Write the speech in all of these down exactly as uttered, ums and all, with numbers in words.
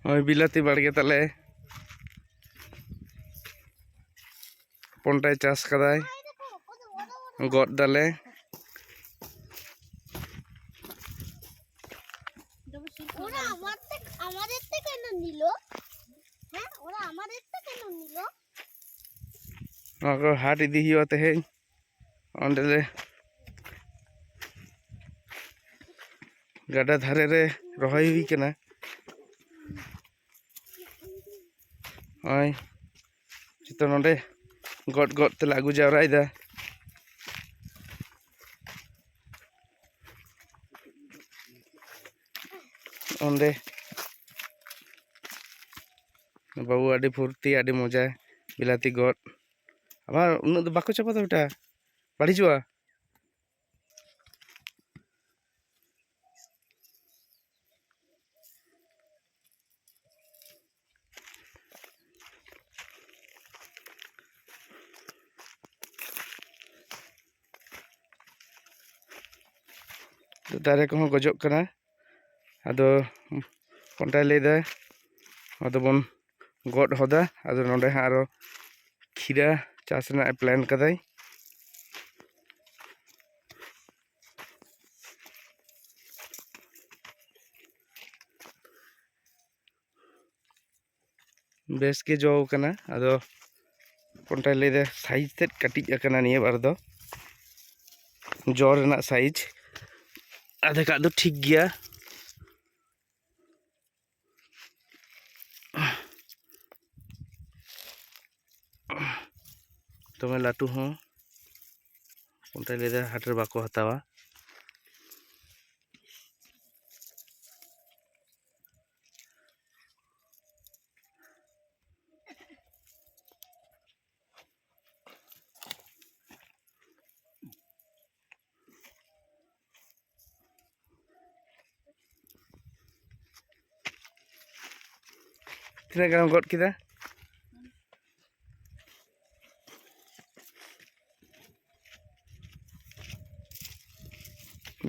ᱱᱚᱜᱼᱚᱭ ᱵᱤᱞᱟᱹᱛᱤ ᱵᱟᱲᱜᱮ ᱛᱟᱞᱮ᱾ ᱦᱚᱯᱚᱱᱴᱟᱭ ᱪᱟᱥ ᱠᱟᱫᱟᱭ᱾ ᱜᱚᱫ ᱫᱟᱞᱮ᱾ ওরা আমাদের থেকে কেন নিল? হ্যাঁ, ওরা আমাদের থেকে কেন নিল? ᱱᱚᱣᱟ ᱠᱚ ᱦᱟᱴ ᱤᱫᱤ ᱦᱩᱭᱩᱜᱼᱟ ᱛᱮᱦᱮᱧ᱾ ᱚᱸᱰᱮ ᱞᱮ, ᱜᱟᱰᱟ ᱫᱷᱟᱨᱮ ᱨᱮ ᱨᱚᱦᱚᱭ ᱦᱩᱭ ᱠᱟᱱᱟ᱾ ᱱᱚᱜᱼᱚᱭ ᱡᱚᱛᱚ ᱱᱚᱰᱮ ᱜᱚᱫ ᱜᱚᱫ ᱛᱮᱞᱮ ᱟᱹᱜᱩ ᱡᱟᱣᱨᱟᱭᱮᱫᱟ᱾ ᱚᱸᱰᱮ ᱵᱟᱹᱵᱩ ᱟᱹᱰᱤ ᱯᱷᱩᱨᱛᱤ, ᱟᱹᱰᱤ ᱢᱚᱡᱟ, ᱵᱤᱞᱟᱹᱛᱤ ᱜᱚᱫ᱾ ᱟᱵᱟᱨ ᱩᱱᱟᱹᱜ ᱫᱚ ᱵᱟᱠᱚ ᱪᱟᱵᱟ ᱫᱟ ᱵᱮᱴᱟ, ᱵᱟᱹᱲᱤᱡᱚᱜᱼᱟ᱾ ᱫᱟᱨᱮ ᱠᱚᱦᱚᱸ ᱜᱚᱡᱚᱜ ᱠᱟᱱᱟ᱾ ᱟᱫᱚ ᱚᱱᱠᱟᱭ ᱞᱟᱹᱭᱫᱟ, ᱟᱫᱚ ᱵᱚᱱ ᱜᱚᱫ ᱦᱚᱫᱟ᱾ ᱟᱫᱚ ᱱᱚᱰᱮ ᱦᱟᱸᱜ ᱟᱨᱚ ᱠᱷᱤᱨᱟ ᱪᱟᱥ ᱨᱮᱱᱟᱜ ᱮ ᱯᱞᱮᱱ ᱠᱟᱫᱟᱭ᱾ ᱵᱮᱥ ᱜᱮ ᱡᱚ ᱠᱟᱱᱟ᱾ ᱟᱫᱚ ᱚᱱᱠᱟᱭ ᱞᱟᱹᱭᱫᱟ ᱥᱟᱭᱤᱡᱽ ᱛᱮᱫ ᱠᱟᱹᱴᱤᱡ ᱟᱠᱟᱱᱟ ᱱᱤᱭᱟᱹ ᱵᱟᱨ ᱫᱚ, ᱡᱚ ᱨᱮᱱᱟᱜ ᱥᱟᱭᱤᱡᱽ᱾ ᱟᱫᱷᱮᱠᱟᱜ ᱫᱚ ᱴᱷᱤᱠ ᱜᱮᱭᱟ᱾ ᱫᱚᱢᱮ ᱞᱟᱹᱴᱩ ᱦᱚᱸ ᱚᱱᱛᱮ ᱞᱟᱹᱭᱫᱟ ᱦᱟᱴ ᱨᱮ ᱵᱟᱠᱚ ᱦᱟᱛᱟᱣᱟ᱾ ᱛᱤᱱᱟᱹᱜ ᱜᱟᱱᱮᱢ ᱜᱚᱫ ᱠᱮᱫᱟ?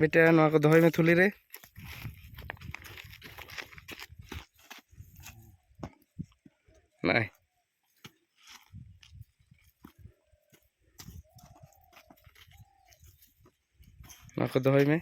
ᱵᱮᱴᱟ, ᱱᱚᱣᱟ ᱠᱚ ᱫᱚᱦᱚᱭ ᱢᱮ ᱛᱷᱩᱞᱤ ᱨᱮ᱾ ᱱᱚᱣᱟ ᱠᱚ ᱫᱚᱦᱚᱭ ᱢᱮ᱾